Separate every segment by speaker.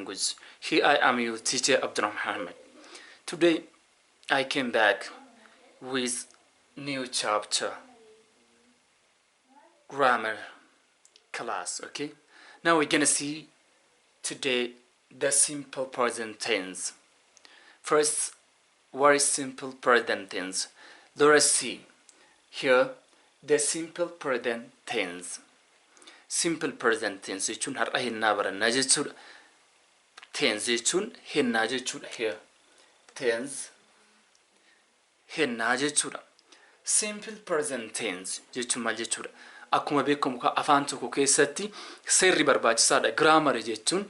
Speaker 1: Language. Here I am, your teacher Abdurrahman Muhammad. Today I came back with new chapter, grammar class, okay? Now we're gonna see today the simple present tense. First, what is simple present tense? Let us see here the simple present tense. Simple present tense jechuun har'a hennaa barannaa jechuudha. Tense jechuun hennaa jechuudha here. Tense hennaa jechuudha. Simple present tense jechuun maal jechuudha? Akkuma beekamu afaan tokko keessatti seerri barbaachisaadha. Grammar jechuun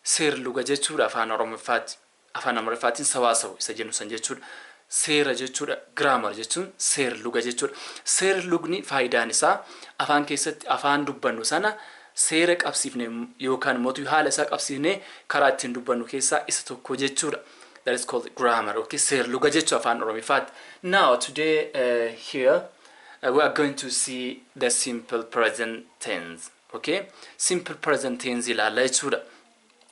Speaker 1: seer-luga jechuudha afaan Oromoffaatti. Afaan Amaariffaatiin sawaasawu isa jennu san jechuudha. Seera jechuudha. Grammar jechuun seer-luga jechuudha. Seer-lugni faayidaan isaa afaan keessatti afaan dubbannu sana seera qabsiifne yookaan immoo haala isaa qabsiifnee karaa ittiin dubbannu keessaa isa tokko jechuudha. That is called grammar. Okay, seer-luga jechuu afaan Oromiffaatti. Now today here we are going to see the simple present tense. Okay, simple present tense ilaalla jechuudha.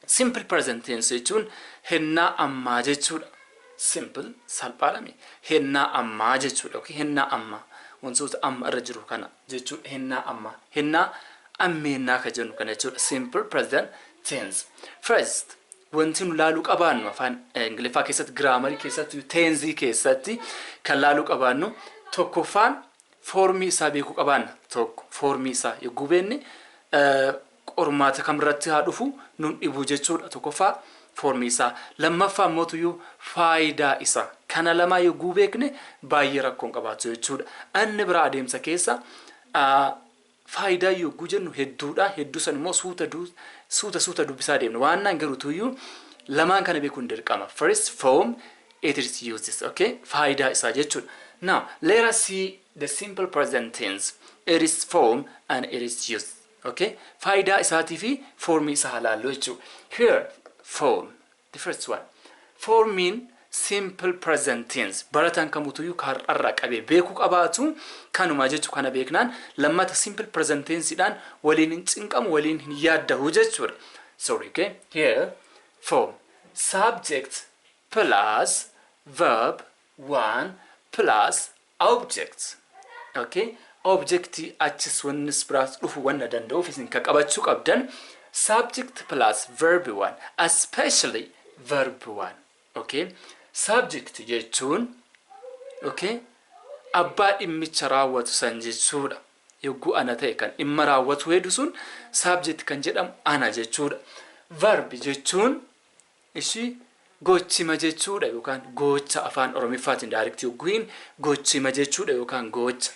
Speaker 1: Simple present tense jechuun hennaa ammaa jechuudha. Simple, salphaadhame, hennaa ammaa jechuudha. Okay, hennaa ammaa, wantoota amma irra jiru kana jechuudha. Hennaa ammaa, hennaa ammeennaa ka jennu kana jechuudha. Simple present tense. First, wanti nu laaluu qabaannu afaan Ingiliffaa keessatti, grammarii keessatti, tensii keessatti kan laaluu qabaannu tokkoffaan formii isaa beekuu qabaanna. Tokko, formii isaa yogguu beekne qormaata kamirratti haa dhufu nun dhibu jechuudha. Tokkoffaa formii isaa, lammaffaa immoo faayidaa isaa. Kana lamaa yogguu beekne baay'ee rakkoon qabaatu jechuudha. Inni biraa adeemsa keessa faayidaa yogguu jennu hedduudha. Hedduu san immoo suuta suuta suuta dubbisaa deemna. Waan naan garuutuyyuu lamaan kana beekuun dirqama. First, form it is uses, okay? Faayidaa isaa jechuudha. Now let us see the simple present tense. It is form and it is used. Okay? Faayidaa isaatii fi formii isaa ilaallu jechuudha. Here, form, the first one. Formiin simple present tense barataan kamutuyyuu har'arraa qabee beekuu qabaatu kanuma jechuu. Kana beeknaan lammata simple present tenseidhaan waliin hin cinqamu, waliin hin yaaddahu jechuudha. Sorry, okay? Here, form, subject plus verb one plus object. Okay? Objectii achis wannis biraas dhufu wanna danda'uuf isin ka qabachuu qabdan subject plus verb one, especially verb one. Okay? Subject jechuun, okay, abbaa dhimmicha raawwatu san jechuudha. Yogguu ana ta'e kan dhimma raawwatu heddu sun subject kan jedhamu ana jechuudha. Verb jechuun ishii gochima jechuudha yookaan gocha, afaan Oromiffaatiin direct yogguun gochima jechuudha yookaan gocha.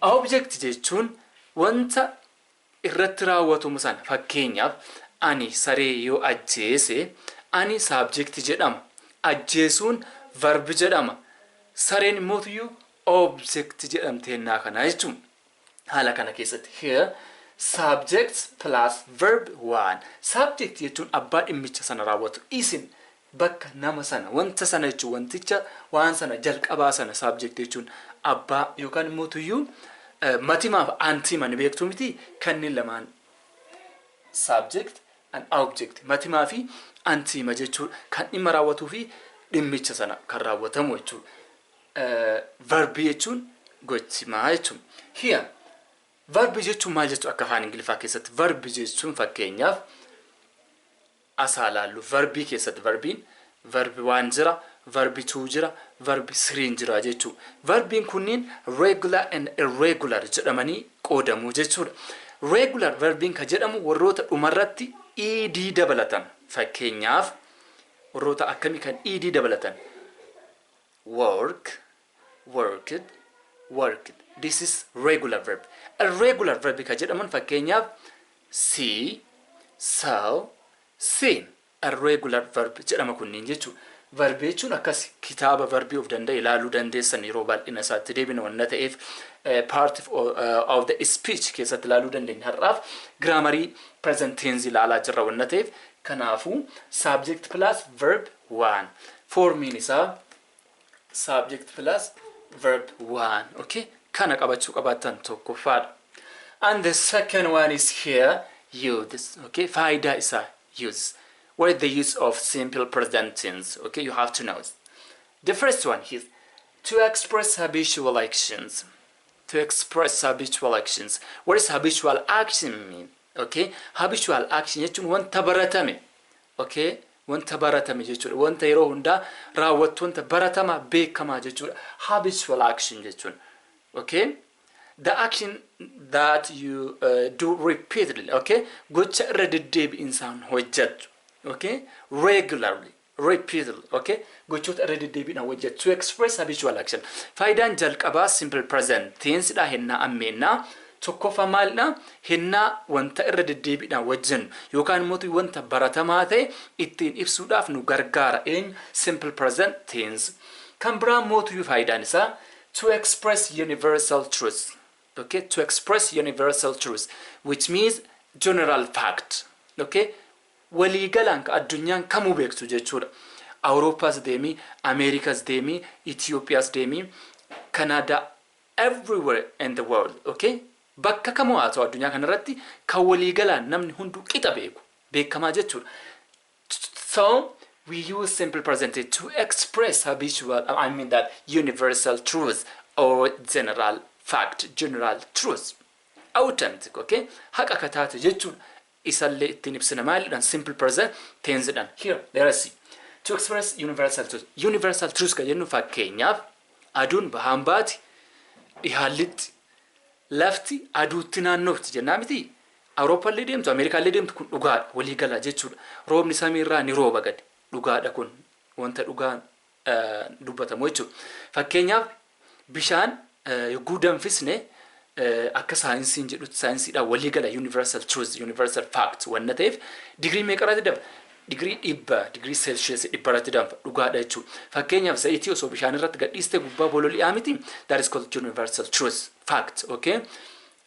Speaker 1: Object jechuun wanta irratti raawwatamu sana. Fakkeenyaaf, ani saree yoo ajjeese, ani subject jedhama. Ajjeesuun verb jedhama. Sareen immootuyyuu object jedhamteennaa kana jechuun. Haala kana keessatti here subject plus verb one. Subject jechuun abbaa dhimmicha sana raawwatu. Isin bakka nama sana, wanta sana jechuun, wanticha, waan sana jalqabaa sana subject jechuun abbaa yookaan immoo tuyyuu matimaaf antima ni beektu miti? Kanneen lamaan, subject and object, matimaa fi antima jechuudha, kan dhimma raawwatuu fi dhimmicha sana kan raawwatamu jechuudha. Verbii jechuun gochimaa jechuudha. Here, verbii jechuun maal jechuudha akka afaan Ingiliffaa keessatti? Verbii jechuun, fakkeenyaaf, asaa laallu, verbii keessatti verbiin verb one jira, verb two jira, verb threen jira jechuudha. Verbiin kunniin regular and irregular jedhamanii qoodamuu jechuudha. Regular verbiin kan jedhamu warroota dhumarratti ed dabalatan. Fakkeenyaaf, warroota akkamii kan ed dabalatan? Work, worked, worked. This is regular verb. Irregular verb kan jedhaman, fakkeenyaaf, see, saw, seen. Irregular verb jedhama kunniin jechuudha. Verbii jechuun akkas kitaaba verbii of danda'e ilaaluu dandeessan, yeroo bal'ina isaatti deebina wanna ta'eef part of the speech keessatti ilaaluu dandeenya. Har'aaf grammarii present tense ilaalaa jirra wanna ta'eef, kanaafuu subject plus verb one. Formiin isaa subject plus verb one. Okay? Kana qabachuu qabaattan tokkoffaadha. And the second one is here, use. Okay? Faayidaa isaa, use. What is the use of simple present tense? Okay, you have to know. The first one is to express habitual actions. To express habitual actions. What is habitual action mean? Okay, habitual action jechuun wanta baratame. Okay, wanta baratame jechuudha. Wanta yeroo hundaa raawwattu, wanta baratamaa beekamaa jechuudha. Habitual action jechuun. Okay? The action that you do repeatedly, okay? Gocha irra deddeebi'insaan hojjettu. Okay? Regularly, repeatedly, okay? Gochoota irra deddeebiidhaan hojjettu. To express habitual action. Faayidaan jalqabaa simple present tense dha, hennaa ammeennaa. Tokkoffaa maalidha? Hennaa wanta irra deddeebiidhaan hojjennu yookaan immoo wanta baratamaa ta'e ittiin ibsuudhaaf nu gargaara. Eenyu? Simple present tense. Kan biraa mootuyyuu faayidaan isaa to express universal truth. Okay, to express universal truth, which means general fact. Okay, waliigalaan ka addunyaan kamuu beektu jechuudha. Awurooppaas deemii, Ameerikaas deemii, Itoophiyaas deemii, Kanaadaa, everywhere in the world. Okay, bakka kamuu haa ta'u addunyaa kanarratti kan waliigalaan namni hunduu qixa beeku beekamaa jechuudha. So we use simple present tense to express habitual, I mean that universal truth or general fact, general truth. Authentic, okay? Haqa ka taate jechuudha. Isallee ittiin ibsina maaliidhaan? Simple present tense-dhaan. Here, let us see. To express universal truth. Universal truth kan jennu, fakkeenyaaf, aduun bahaan baati, dhihaallitti, lafti aduutti naannofti jennaa miti. Awurooppaallee deemtu, Ameerikaallee deemtu, kun dhugaadha, waliigala jechuudha. Roobni samiirraa ni rooba gadi, dhugaadha, kun wanta dhugaan dubbatamu jechuudha. Fakkeenyaaf, bishaan yogguu danfisne, akka saayinsiin jedhutti, saayinsiidhaan waliigala universal truth, universal fact wanna ta'eef, digirii meeqarratti danfa? Digirii 100, digirii seelshees 100rratti danfa, dhugaadha jechuudha. Fakkeenyaaf, zayitii osoo bishaan irratti gadhiiste gubbaa bololi'aa miti? That is called universal truth fact, okay?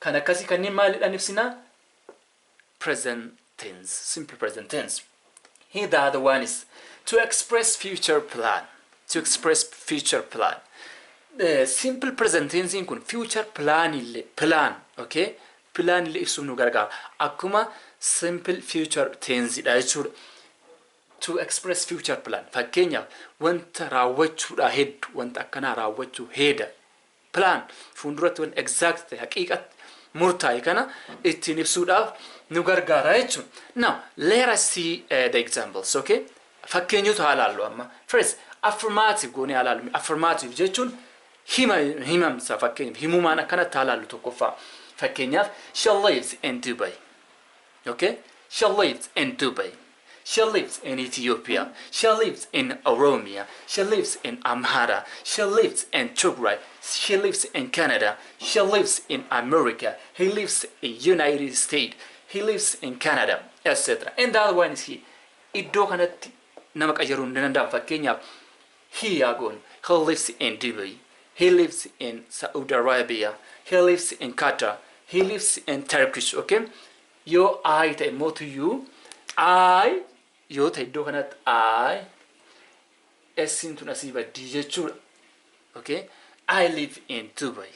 Speaker 1: Kan akkasii kanneen maaliidhaan ibsinaa? Present tense, simple present tense. Here the other one is to express future plan. To express future plan. The simple present tense kun future plan illee, plan, okay? Plan illee ibsuuf nu gargaara. Akkuma simple future tense dha jechuudha. To express future plan. Fakkeenyaaf, wanta raawwachuudha hedduu, wanta akkanaa raawwachuu heeda. Plan fuulduratti wanta exact ta'e, haqiiqatti murtaa'e kana ittiin ibsuudhaaf nu gargaara jechuudha. Now, let us see the examples, okay? Fakkeenyota haa ilaallu amma. First, affirmative goonee haa ilaallu. Affirmative jechuun hima, himamsa. Fakkeenyaaf, himumaan akkanatti haa ilaallu tokkoffaa. Fakkeenyaaf, she lives in Dubai. Okay? She lives in Dubai. She lives in Ethiopia. She lives in Oromia. She lives in Amhara. She lives in Tigray. She lives in Canada. She lives in America. He lives in United States. He lives in Canada, etc. And the other one is he. Iddoo kanatti nama qayyaruu hin danda'amu. Fakkeenyaaf, he haa goonu. He lives in Dubai. He lives in Saudi Arabia. He lives in Qatar. He lives in Turkish. Okay? Yoo I ta'e mootuyyuu, I yoo ta'e, iddoo kanatti I, S'in tun asii baddii jechuudha. Okay? I live in Dubai.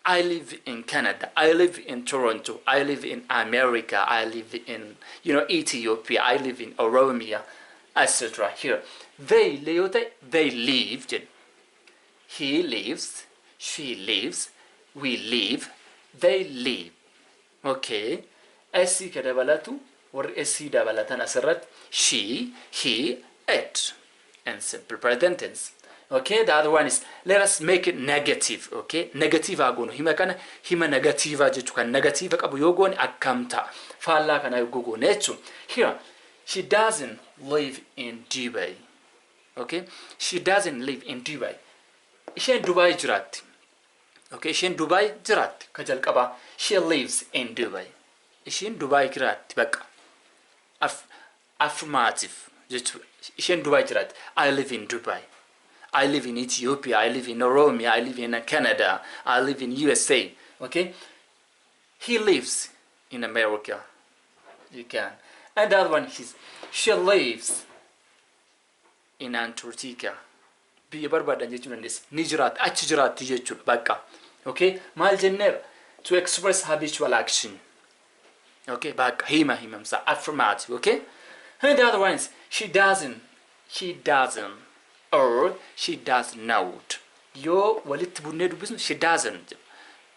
Speaker 1: I live in Canada. I live in Toronto. I live in America. I live in Ethiopia. I live in Oromia, etc. Here, they yoo ta'e, they live jedhu. He lives, she lives, we live, they live. Okay. S ka dabalatu, warri S dabalatan asirratti she, he, it and simple present tense. Okay, the other one is, let us make it negative. Okay, negative haa goonu hima kana. Hima negative jechuu kan negative qabu yoo goone akkam ta'a? Faallaa kana yoo goone jechuun. Here, she doesn't live in Dubai. Okay, she doesn't live in Dubai. Isheen Dubai jiraatti. Okay, isheen Dubai jiraatti ka jalqabaa. She lives in Dubai. Isheen Dubai jiraatti bakka. Affirmative jechuudha. Isheen Dubai jiraatti. I live in Dubai. I live in Ethiopia. I live in Oromia. I live in Canada. I live in USA. Okay? He lives in America. You can. And the other one is she lives in Antarctica. Biyya barbaadan jechuu dandeessa. Ni jiraatti. Achi jiraatti jechuudha bakka. Okay? Maal jenneera? To express habitual action. Okay? Bakka hima himamsa. Affirmative. Okay? And the other one is she doesn't, she doesn't, or she does not. Yoo walitti bunnee dubbisnu she doesn't.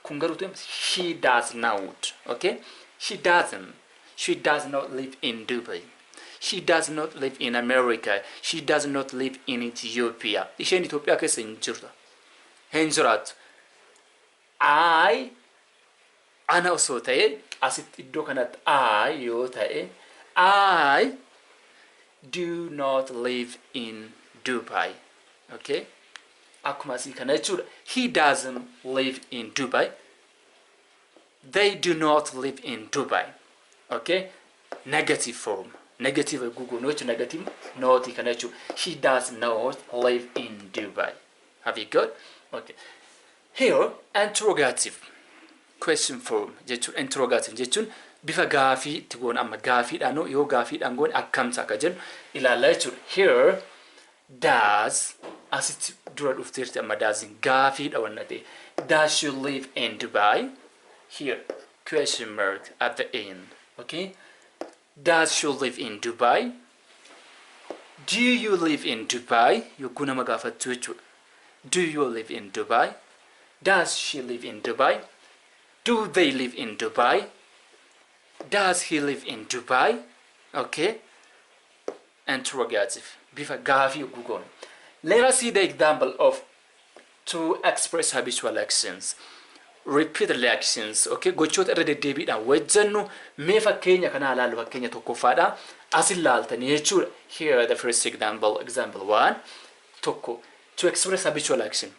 Speaker 1: Kun garuu ta'e she does not. Okay? She doesn't. She does not live in Dubai. She does not live in America. She does not live in Ethiopia. Isheen Itoophiyaa keessa hin jirtu. Hin jiraattu. I, ana osoo ta'e, asitti iddoo kanatti I yoo ta'e, I do not live in Dubai. Okay? Akkuma asii kana jechuudha. He doesn't live in Dubai. They do not live in Dubai. Okay? Negative form. Negative goonu jechuudha. Negative not kana jechuudha. He does not live in Dubai. Have you got? Okay. Here, interrogative question form jechuun, interrogative jechuun bifa gaafii itti goona. Amma gaafiidhaan yoo gaafiidhaan goone akkamsa akka jennu ilaalla jechuudha. Here, does asitti dura dhufteerti. Amma doesiin gaafiidha wanna ta'e. Does she live in Dubai? Here, question mark at the end. Okay? Does she live in Dubai? Do you live in Dubai? Yogguu nama gaafattu jechuudha. Do you live in Dubai? Does she live in Dubai? Do they live in Dubai? Does he live in Dubai? Okay. Interrogative. Bifa gaafii yogguu goonu. Let us see the example of to express habitual actions. Repeatedly actions. Okay. Gochoota irra deddeebiidhaan hojjennu mee fakkeenya kana ilaallu. Fakkeenya tokkoffaadha. As ilaaltanii jechuudha. Here, the first example, example one. Tokko, to express habitual action.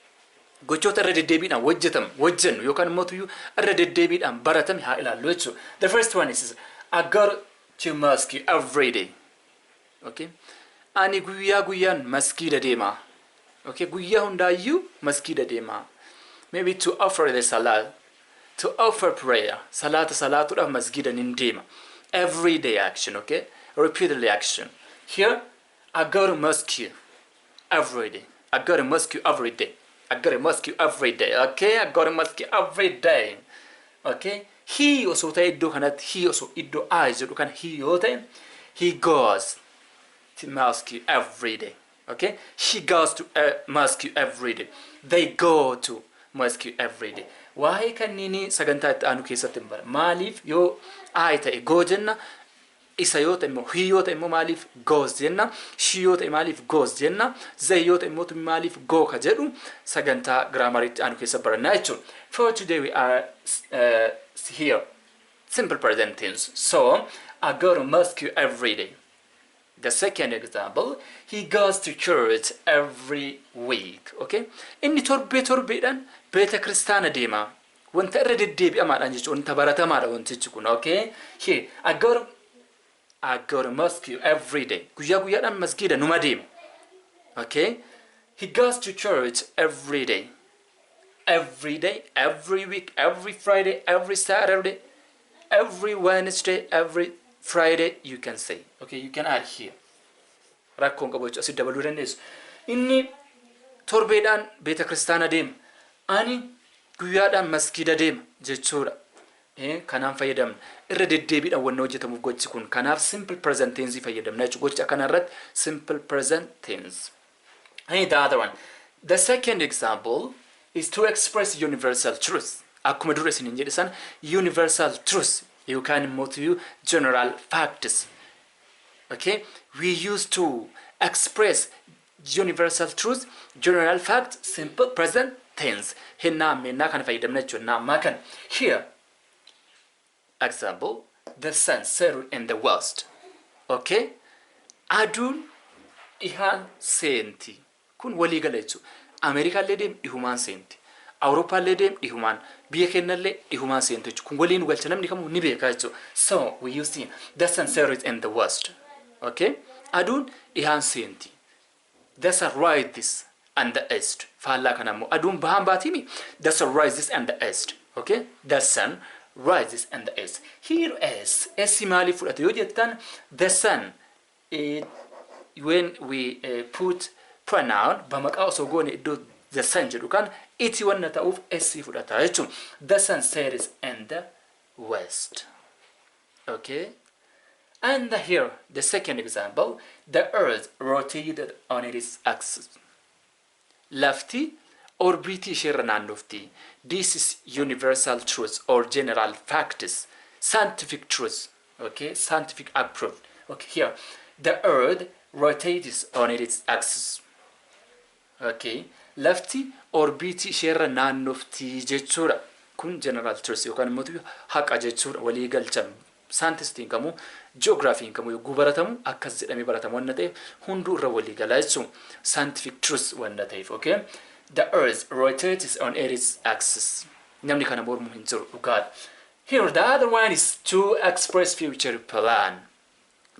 Speaker 1: Gochoota irra deddeebiidhaan hojjetamu, hojjennu yookaan immoo tuyyuu irra deddeebiidhaan baratame haa ilaallu jechuudha. The first one is I go to mosque every day. Okay? Ani guyyaa guyyaan maskiida deema. Okay? Guyyaa hundaayyuu maskiida deema. Maybe to offer the salat, to offer prayer. Salaata salaatuudhaaf masgiida nin deema. Everyday action, okay? Repeatedly action. Here, I go to mosque every day. I go to mosque every day. I go to mosque every day. Okay? I go to mosque every day. Okay? He osoo ta'e, iddoo kanatti he osoo, iddoo I jedhu kana he yoo ta'e, he goes to mosque every day. Okay? She goes to mosque every day. They go to mosque every day. Waa'ee kanniini sagantaa itti aanu keessatti hin bara. Maaliif yoo I ta'e go jenna, isa yoo ta'e immoo, he yoo ta'e immoo maaliif goes jenna, she yoo ta'e maaliif goes jenna, they yoo ta'e immoo maaliif go ka jedhu sagantaa grammarii aanu keessa barannaa jechuudha. For today we are here simple present tense. So I go to mosque every day. The second example, he goes to church every week. Okay? Inni torbee torbeedhaan beeta kiristaana deema. Wanta irra deddeebi'amaadhaan jechuudha. Wanta baratamaadha wantichi kun. Okay? Here, I go to mosque every day. Guyyaa guyyaadhaan masgiida numa deema. Okay? He goes to church every day. Every day, every week, every Friday, every Saturday, every Wednesday, every Friday, you can say. Okay, you can add here. Rakkoon qabu jechuudha. Asii dabaluu dandeessu. Inni torbeedhaan beeta kiristaana deema. Ani guyyaadhaan masgiida deema jechuudha. Kanaan fayyadamna. Irra deddeebiidhaan wanna hojjetamuuf gochi kun. Kanaaf simple present tense fayyadamna jechuudha. Gocha kana irratti simple present tense. And the other one. The second example is to express universal truth. Akkuma dura isiniin jedhe sana, universal truth yookaan immoo to general facts. Okay? We used to express universal truth, general fact, simple present tense. Hennaa ammeenaa kana fayyadamna jechuudha. Hennaa ammaa kana. Here, example, the sun settled in the west. Okay? Aduun dhihaan seenti. Kun walii gala jechuudha. Ameerikaallee deem dhihumaan seenti. Awurooppaallee deem dhihumaan. Biyya keenyallee dhihumaan seenti jechuudha. Kun waliin galcha, namni kamuu ni beeka jechuudha. So we use the sun settled in the west. Okay? Aduun dhihaan seenti. The sun rises and the east. Faallaa kana immoo aduun bahaan baatimi. The sun rises and the east. Okay? The sun rises and the east. Here S. S maaliif fudhate yoo jettan, the sun, it, when we put pronoun, bamaqaa osoo goone, iddoo the sun jedhu kan iti wanna ta'uuf S fudhata jechuun. The sun sets in the west. Okay? And here, the second example, the earth rotated on its axis. Lafti orbitii isheerra naannofti. This is universal truth or general facts, scientific truth, okay, scientific approved. Okay, here, the earth rotates on its axis. Okay, lafti orbitii isheerra naannofti jechuudha. Kun general truth yookaan immoo haqa jechuudha, walii galchan. Saayintistiin kamuu, ji'oogiraafiin kamuu yogguu baratamu akkas jedhamee baratamu waan ta'eef, hunduu irra walii galaa jechuudha. Scientific truth waan ta'eef, okay? The earth rotates on its axis. Namni kana mormuu hin jiru, dhugaadha. Here the other one is to express future plan.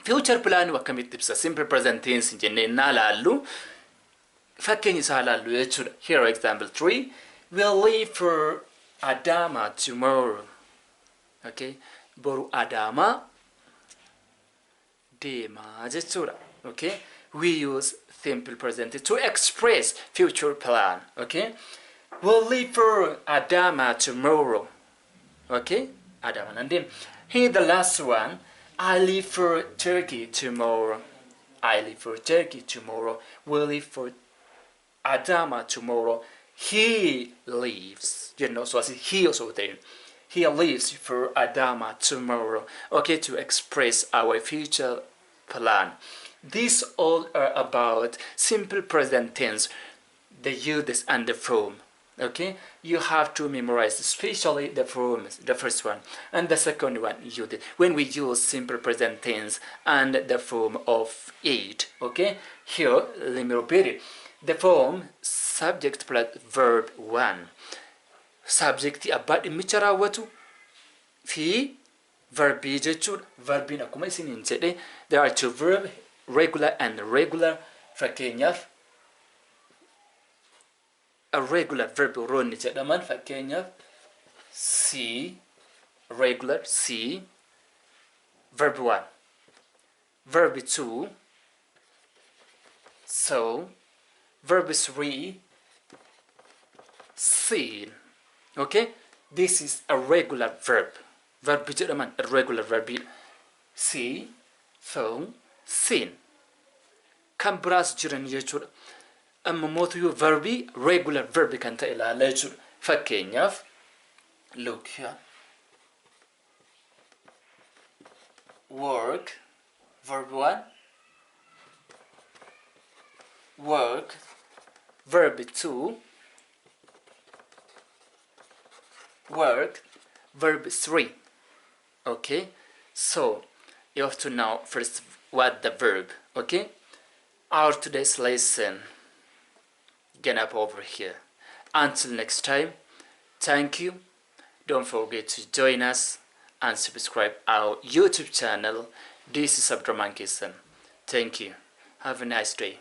Speaker 1: Future plan akkamitti ibsa? Simple present tense jennee naa laallu, fakkeenya isaa laallu jechuudha. Here, example 3. We'll leave for Adama tomorrow. Okay? Boru Adaamaa deemaa jechuudha. Okay? We use simple present to express future plan. Okay? We'll leave for Adama tomorrow. Okay? Adama nan deema. Here the last one. I leave for Turkey tomorrow. I leave for Turkey tomorrow. We'll leave for Adama tomorrow. He leaves. So as he also there. He leaves for Adama tomorrow. Okay, to express our future plan. These all are about simple present tense, the use and the form. Okay, you have to memorize especially the forms, the first one and the second one. You did when we use simple present tense and the form of it. Okay, here let me repeat it. The form subject plus verb one. Subject abbaa dhimmicha raawwatu fi verbii jechuudha. Verbiin akkuma isiniin jedhe, there are two verb, regular and irregular. Fakkeenyaaf, irregular verb warroonni jedhaman, fakkeenyaaf, see, regular, see, verb one, verb two, saw, verb three, seen. Okay, this is a regular verb. Verb jedhaman irregular verb, see, saw, seen. Kan biraas jiran jechuudha. Amma mootuyyuu verbii regular verb kan ta'e ilaala jechuudha. Fakkeenyaaf, look here, work, verb one, work, verb two, work, verb three. Okay, so you have to know first what the verb. Okay, our today's lesson get up over here. Until next time, thank you. Don't forget to join us and subscribe our YouTube channel. This is Abdurrahman Kisan. Thank you. Have a nice day.